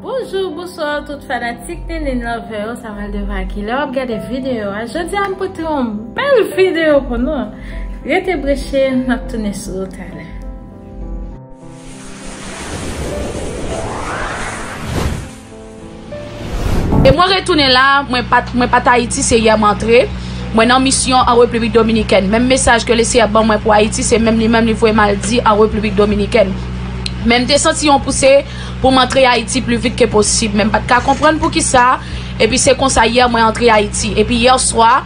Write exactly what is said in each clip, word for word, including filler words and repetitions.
Bonjou, bonswa tout fanatik Nene Lover yo, sa pral devan a kilè w ap gade videyo a. Jodi a m pote yon bèl videyo pou nou. Rete branche, m ap tounen sou ou talè. E mwen retounen la, mwen pa t, mwen pa t Ayiti, se yè mwen antre. Mwen nan misyon an Repiblik Dominikèn. Menm mesaj ke Leseyè ban mwen pou Ayiti, se menm li menm li voye m al di an Repiblik Dominikèn. Men m te santi yon pouse pou m antre Ayiti pli vit ke posib. Men m pa t ka konprann poukisa. Epi se konsa yè mwen antre Ayiti. Epi yè swa,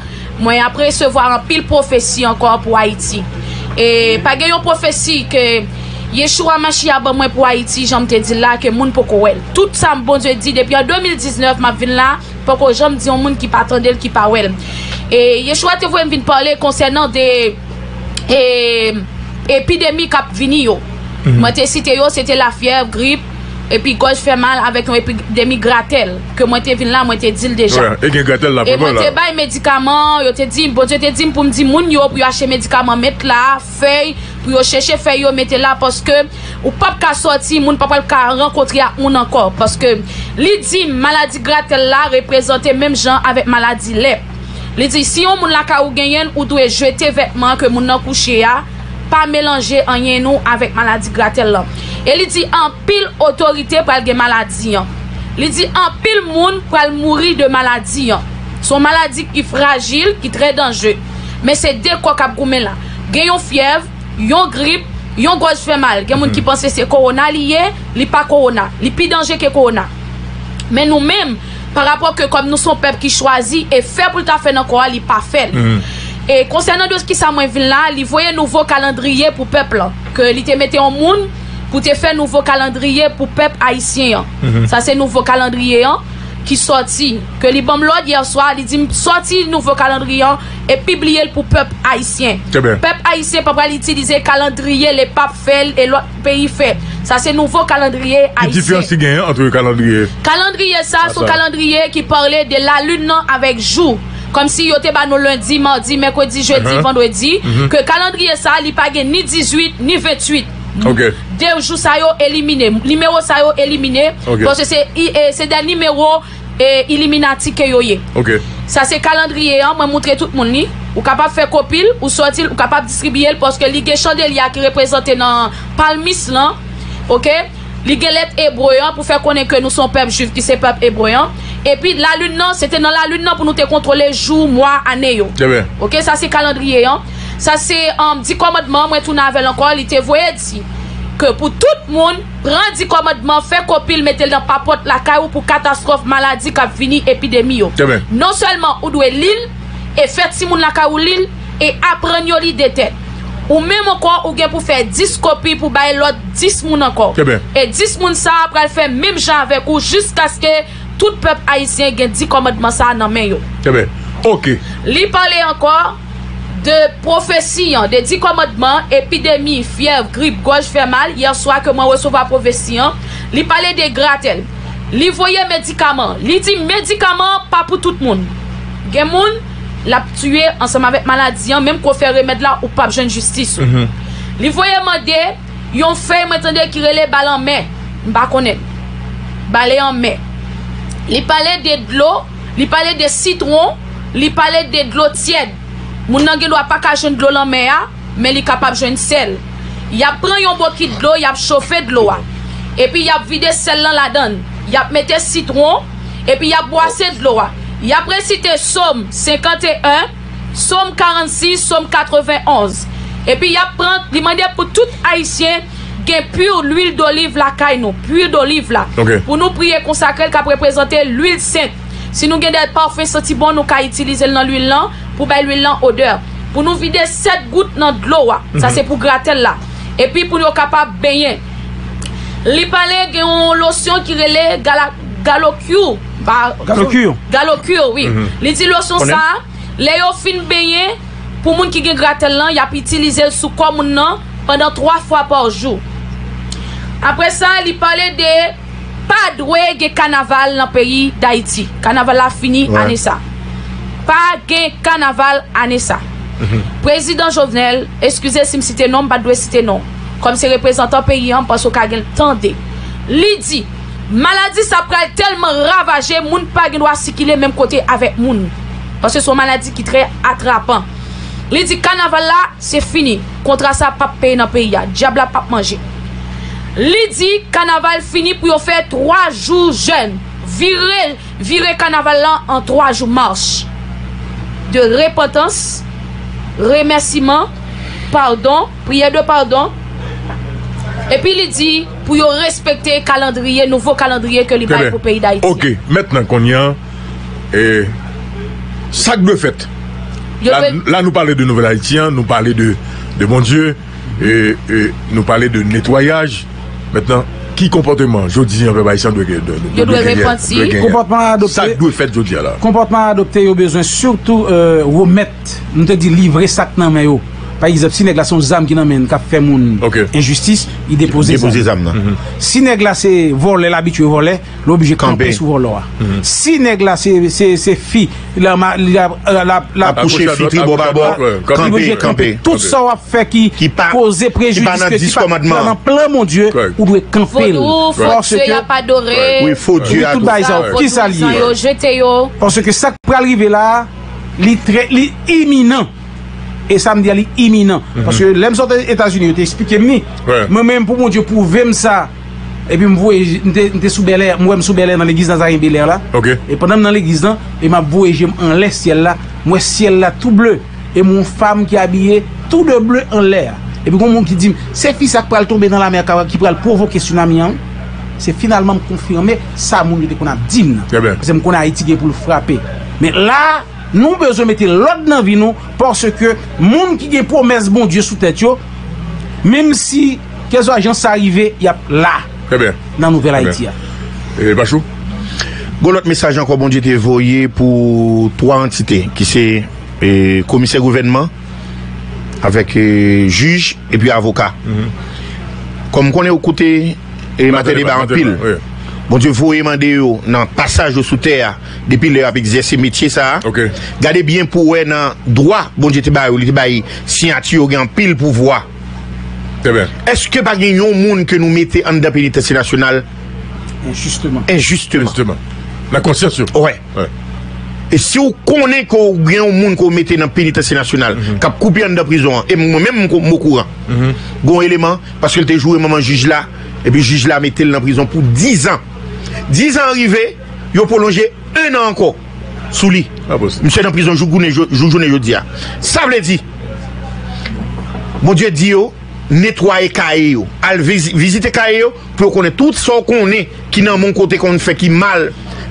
mwen ap resevwa anpil pwofesi ankò pou Ayiti. E pa gen yon pwofesi ke Yeshua Mashiach ban mwen pou Ayiti, jan m te di l la, ke moun poko wè l. Tout sa m Bondye di depi an de mil diznèf, m ap vin la, poko janm di yon moun ki pa tande l, ki pa wè l. E Yeshua te voye m vin pale konsènan de e, epidemi k ap vini yo. Mwen te site yo, se te lafyèv, grip, epi gòj fè mal avèk yon epidemi gratèl, ke mwen te vin la, mwen te di l deja. Wè, e gen gratèl la, e mwen te bay medikaman, yo te di, Bondye te di m pou m di moun yo, pou yo achte medikaman mentla, fèy, pou yo chèche fèy yo mete la, paske ou p ap ka sòti, moun pa pral ka rankontre ak moun ankò, paske li di m maladi gratèl la reprezante menm jan avèk maladi lèp. Li di, si yon moun lakay ou genyen l, ou dwe jete vètman ke moun nan kouche a, pa melanje anyen nou avèk maladi gratèl lan. E li di, anpil otorite pral gen maladi an. Li di, anpil moun pral mouri de maladi an. Se yon maladi ki frajil, ki trè danjre. Men se de kò k ap goumen la. Gen yon fyèv, yon grip, yon gòj fè mal. Gen moun ki panse se kowona li ye, li pa kowona. Li pi danje ke kowona. Men nou menm, pa rapò ke kòm nou se yon pèp ki chwazi e fè pou l ta fè nan kò a, li pa fè l. E konsènan de kisa mwen vin la, li voye nouvo kalandriye pou pèp lan. Ke li te mete yon moun pou te fè nouvo kalandriye pou pèp ayisyen an. Sa se nouvo kalandriye an ki sòti. Ke li ban m lòd yè swa, li di m sòti nouvo kalandriye an e pibliye l pou pèp ayisyen. Pèp ayisyen pa pral itilize kalandriye lepap fè l e lòt peyi fè. Sa se nouvo kalandriye ayisyen. Ki diferans ki genyen ant kalandriye? Kalandriye sa, se yon kalandriye ki pale de lalin nan avèk jou. Kòmsi yo te ba nou lendi, madi, mèkredi, jedi, vandredi, ke kalandriye sa, li pa gen ni dizuit, ni venntuit. De jou sa yo elimine, nimewo sa yo elimine, paske se, e, se de nimewo e iliminati ke yo ye. Sa se kalandriye an, mwen moutre tout moun li. Ou kapab fè kopi l, ou sòti l, ou kapab distribiye l, paske li gen chandelya ki reprezante nan palmis lan. Oke? Li gen lèt ebre an pou fè konnen ke nou se yon pèp jwif ki se pèp ebre an. Epi lalin nan, se te nan lalin nan pou nou te kontwole jou, mwa, ane yo. Oke, sa se kalandriye an. Sa se, um, di kòmandman, mwen tounen avè l ankò, li te voye di ke pou tout moun pran di kòmandman, fè kopi l, mete l nan papòt lakay ou pou katastwòf, maladi k ap vini, epidemi yo. Non sèlman ou dwe li l, e fè timoun lakay ou li l, e aprann yo li de tèt. Ou menm ankò, ou gen pou fè dis kopi pou bay lòt dis moun ankò. E dis moun sa a pral fè menm jan avèk ou jiskaske tout pèp ayisyen gen di kòmandman sa a nan men yo. Li pale ankò de pwofesi an, de di kòmandman, epidemi, fyèv, grip, gòj fè mal, yè swa ke mwen resevwa pwofesi an, li pale de gratèl. Li voye medikaman. Li di medikaman pa pou tout moun. Gen moun, l ap tiye ansanm avèk maladi an, menm ke w fè remèd la, ou p ap jwenn jistis ou. Li voye mande yon fèy mwen tande ki rele bale anmè. M pa konnen. Bale anmè. Li pale de dlo, li pale de sitwon, li pale de dlo tyèd. Moun nan gen dwa pa ka jwenn dlo lanmè a, men li kapab jwenn sèl. Y ap pran yon bokit dlo, y ap chofe dlo a. Epi y ap vide sèl lan ladan l. Y ap mete sitwon, epi y ap bwase dlo a. Y ap resite Sòm senkanteyen, Sòm karannsis, Sòm katrevenonz. Epi y ap pran, li mande pou tout Ayisyen gen pwi lwil doliv lakay nou, pwi doliv la. Pou nou priye konsakre l k ap reprezante lwil sent. Si nou gen de pafen santi bon, nou ka itilize l nan lwil lan pou bay lwil lan odè. Pou nou vide sèt gout nan dlo a. Sa se pou gratèl la. Epi pou yo kapab benyen. Li pale gen yon losyon ki rele gala, galokyou. Galokyou. Galokyou, wi. Li di losyon sa, lè yo fin benyen, pou moun ki gen gratèl lan, y ap itilize l sou kò moun nan pandan twa fwa pa jou. Apre sa, li pale de pa dwe gen kanaval nan peyi Dayiti. Kanaval la fini ane sa. Pa gen kanaval ane sa. Prezidan Jovenel, eskize si m site non, m pa t dwe site non. Kòm se reprezantan peyi an, m panse w ka gen l tande. Li di, Maladi sa pral tèlman ravaje, moun pa gen dwa sikile menm kote avèk moun. Paske se yon maladi ki trè atrapan. Li di kanaval la, se fini. Kontra sa p ap peye nan peyi a. Dyab la p ap manje. Li di kanaval fini pou yo fè twa jou jèn. Vire, vire kanaval lan an twa jou mach. De repantans, remèsiman, padon, priyè de padon. Epi li di pou yo respekte kalandriye, nouvo kalandriye ke li bay pou peyi Dayiti. Ok, mentnan kounye a, e, sa k dwe fèt? Yo la, dwe la, nou pale de Nouvèl Ayiti an, nou pale de, de Bondye, e, e, nou pale de netwayaj. Mentnan, ki konpòteman jodi an pèp ayisyen dwe gen, dwe, dwe, yo dwe repanti. Dwe genyen? Konpòtman adopte, sa k dwe fèt jodi a la? Konpòtman adopte, yo bezwen sitou, e, remèt, nou te di livre sa k nan men yo. Pa egzanp, si nèg la se yon zam ki nan men l, k ap fè moun enjistis, li depoze zam. Depoze zam nan. Si nèg la se vòlè, l abitye vòlè, li oblije kanpe sou vòlò a. Si nèg la se, se, se fi, l ap, l ap, l ap, l ap kouche fi tribò babò, li oblije kanpe. Tout sa w ap fè ki poze prejidis, ke ki pa nan plan Bondye, ou dwe kanpe l. Vodou, fo dye y ap adore. Wi, fo dye a tou. Tout bagay sa yo, kisa l ye? Paske sa k pral rive la a, li trè, li iminan. E sa m di a, li iminan. Paske lè m sot Etazini, yo te eksplike m li. Mwen menm, pou Bondye pwouve m sa, epi m voye, m te, m te sou bèlè, m wè m sou bèlè nan legliz Nazaren Belè la. E pandan m nan legliz lan, e m ap voye je m anlè syèl la, m wè syèl la tou ble. E m wè yon fanm ki abiye tou de ble anlè a. Epi gon moun ki di m, se fi sa k pral tonbe nan lamè a, ki pral pwovoke tsunami an, wi. Se finalman m konfime sa moun yo te konn ap di m nan. Paske m konn Ayiti gen pou l frape. Men la, nou bezwen mete lòd nan vi nou, paske moun ki gen pwomès Bondye sou tèt yo, menm si kèlkeswa jan sa rive, y ap la nan Nouvèl Ayiti a. E, Pachou? Gon lòt mesaj ankò Bondye te voye pou twa antite, ki se, e, komisè gouvènman, avèk, e, jij, epi avoka. Kòm m konnen ou koute, e, Maten Deba anpil. Bondye voye mande yo nan pasaj yo sou tè a, depi lè y ap egzèse metye sa a. Gade byen pou w wè nan dwa Bondye te ba yo, li te bay siyati yo gen anpil pouvwa. Èske pa gen yon moun ke nou mete anndan penitansye nasyonal enjisteman? Nan konsyans yo. Wè. E si w konnen ke w gen yon moun ke w mete nan penitansye nasyonal, k ap koupi anndan prizon an, e mwen menm m ko-, m okouran. Gon eleman, paske l te joure manman jij la, epi jij la mete l nan prizon pou dizan. Dizan an rive, yo pwolonje en an ankò sou li. Misye nan prizon jouk jounen jo-, jouk jounen jodi a. Sa vle di, Bondye di yo, netwaye kaye yo. Al vizi-, vizite kaye yo, pou yo konnen tout sa w konnen ki nan men w kote konn fè ki mal,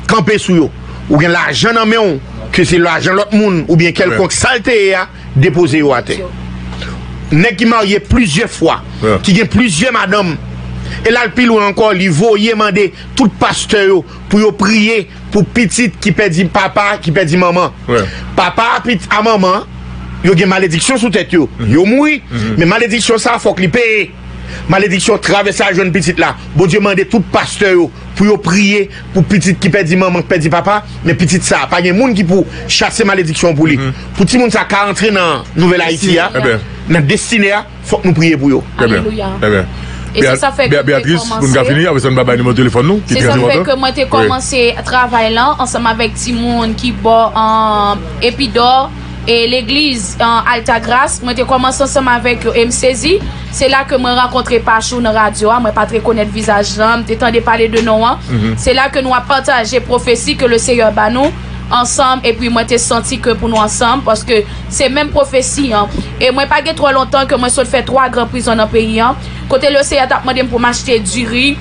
kanpe sou yo. Ou gen lajan nan men w, ke se lajan lòt moun, oubyen kèlkonk sa l te ye a, depoze yo atè. Nèg ki marye plizyè fwa, ki gen plizyè madanm, e l al pi lwen ankò, li voye mande tout pastè yo pou yo priye pou pitit ki pèdi papa, ki pèdi manman. Papa a pit-, a manman, yo gen malediksyon sou tèt yo. Yo mouri, men malediksyon sa a fòk li peye. Malediksyon travèse al jwenn pitit la. Bondye mande tout pastè yo pou yo priye pou pitit ki pèdi manman, ki pèdi papa, men pitit sa a, pa gen moun ki pou chase malediksyon pou li. Pou timoun sa a ka antre nan Nouvèl Ayiti a, nan destine a, fòk nou priye pou yo. Alelouya. E se sa fè ke mwen te kòmanse, se sa fè ke mwen te kòmanse travay lan ansanm avèk timoun ki bò, um, Epidò, e legliz, an Altagras, mwen te kòmanse ansanm avèk yo e m sezi. Se la ke mwen rankontre Pachou nan radyo a, mwen pa t rekonèt vizaj lan, m te tande pale de non an. Se la ke nou ap pataje pwofesi ke le Seyè ba nou ansanm, epi mwen te santi ke pou nou ansanm, paske se menm pwofesi an. E mwen pa gen twò lontan ke mwen sot fè twa gran prizon nan peyi an, kote le Seyè t ap mande m pou m achte diri,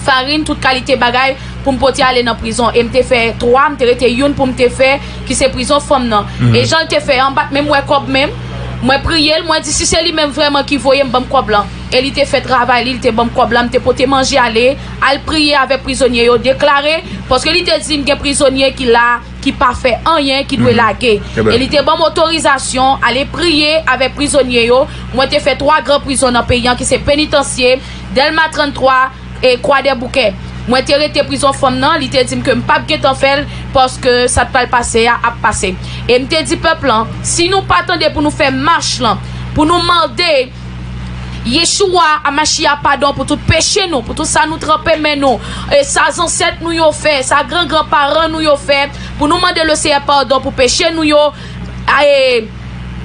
farin, tout kalite bagay, pou m pote ale nan prizon. E m te fè twa, m te rete youn pou m te fè, ki se prizon fanm nan. E jan l te fè an, m pa t menm wè kòb menm. Mwen priye l, mwen di, si se li menm vrèman ki voye m, ban m kòb lan. E li te fè travay li, li te ban m kòb lan, m te pote manje ale, al priye avèk prizonye yo, deklare, paske li te di m gen prizonye ki la, ki pa fè anyen, ki dwe lage. E li te ban m otorizasyon ale priye avèk prizonye yo. Mwen te fè twa gran prizon nan peyi an, ki se Penitansye, Dèlma tranntwa, e Kwadèboukè. Mwen te rete prizon fanm nan, li te di m ke m p ap gentan fè l, paske sa t pral pase a ap pase. E m te di pèp lan, si nou pa tande pou nou fè mach lan, pou nou mande Yeshua Amashia padon pou tout peche nou, pou tout sa nou tranpe men nou, e sa zansèt nou yo fè, sa gran gran paran nou yo fè, pou nou mande Leseyè padon pou peche nou yo. A, e,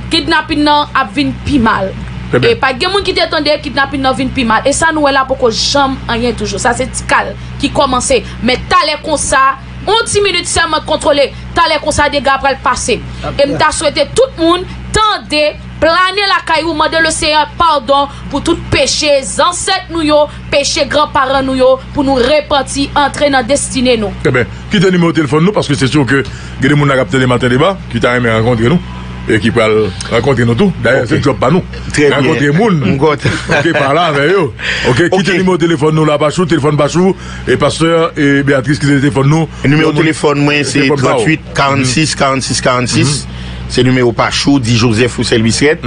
kidnapin nan ap vin pi mal. E pa gen moun ki te tande kidnapin nan vin pi mal. E sa nou wè la poko janm anyen toujou. Sa se ti kal ki kòmanse. Men talè konsa, yon ti minit sèlman, kontwole. Talè konsa dega pral pase. E m ta swete tout moun tande, plane lakay ou, mande Leseyè padon pou tout peche zansèt nou yo, peche granparan nou yo, pou nou repanti, antre nan destine nou. Eben, kite nimewo telefòn nou, paske se si ke gen de moun la k ap tande Maten Deba, ki ta renmen rankontre nou, e ki pral rankontre nou tou. Dayè, se djòb pa nou. Rankontre moun. Ok, pale avè yo. Ok, kite nimewo telefòn nou la, Pachou, telefòn Pachou, e pastè, e Beatrice, kite telefòn nou. Nimewo telefòn mwen se tranntuit karannsis karannsis karannsis. Se nimewo Pachou, di Joseph ou Selvis Rèd.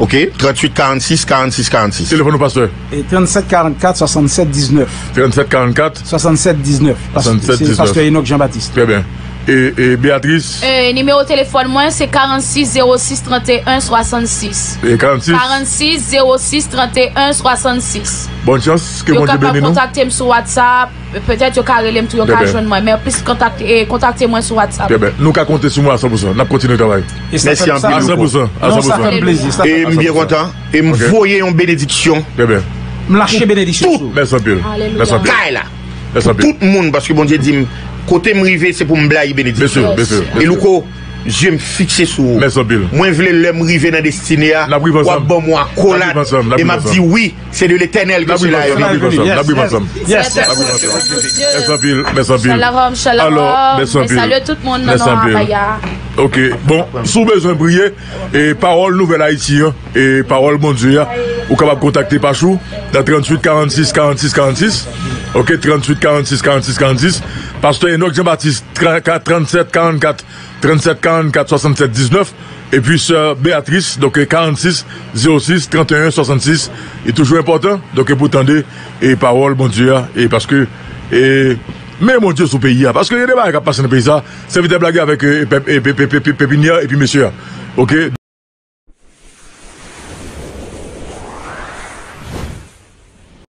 Ok, tranntuit karannsis karannsis karannsis. Telefòn nou, pastè. E trannsèt karannkat swasannsèt diznèf. Trannsèt karannkat. Swasannsèt diznèf. Pas-, swasannsèt diznèf. Se pastè Enoch Jean-Baptiste. Trè byen. E, e Beatrice? E, nimewo telefòn mwen, se karannsis zewo sis tranteyen swasannsis. E karannsis? Karannsis zewo sis tranteyen swasannsis. Bòn chans, ke Bondye beni nou. Yo kapab kontakte m sou WhatsApp. Petèt yo ka rele m tou, yo ka jwenn mwen. Men plis kontakte, e, kontakte mwen sou WhatsApp. Trè byen. Nou ka konte sou mwen a san pou san. N ap kontinye travay. Mèsi anpil, Louko. A san pou san. A san pou san. Non, sa fè m plezi. E m byen kontan. E m voye yon benediksyon. Trè byen. M lache benediksyon sou ou. Mèsi anpil. Alelouya. Mèsi anpil. Kay la. Mèsi anpil. Tout moun, paske Bondye di m, kote m rive, se pou m blayi benediksyon. Byen si, byen si, byen si. E Louko, zye m fikse sou ou. Mèsi anpil. Mwen vle lè m rive nan destine a, w ap ban m yon akolad. N ap rive ansanm. N ap rive ansanm. E m ap di wi, se de Letènèl ke sela yo. N ap rive ansanm. N ap rive ansanm. Yes. N ap rive ansanm. Mèsi anpil. Mèsi anpil. Shalom, shalom. Alò, mèsi anpil. Mwen salye tout moun nan non a Paya. Ok. Bon, si w bezwen priye, e pawòl Nouvèl Ayiti an, e pawòl Bondye a, ou kapab kontakte Pachou nan tranntuit karannsis karannsis karannsis. Ok, tranntuit karannsis karannsis karannsis. Pastè Enoch Jean-Baptiste, tra-, ka-, trannsèt karannkat, trannsèt karannkat swasannsèt diznèf. Epi sè Beatrice, donk, karannsis zewo sis tranteyen swasannsis. Li toujou enpòtan, donk, pou tande, e pawòl Bondye a, e paske, e, men Bondye sou peyi a. Paske gen de bagay k ap pase nan peyi sa, sèvitè blage avèk, e, pèp, e, pe-, pe-, pe-, pe-, pepinyè epi mesye a. Ok?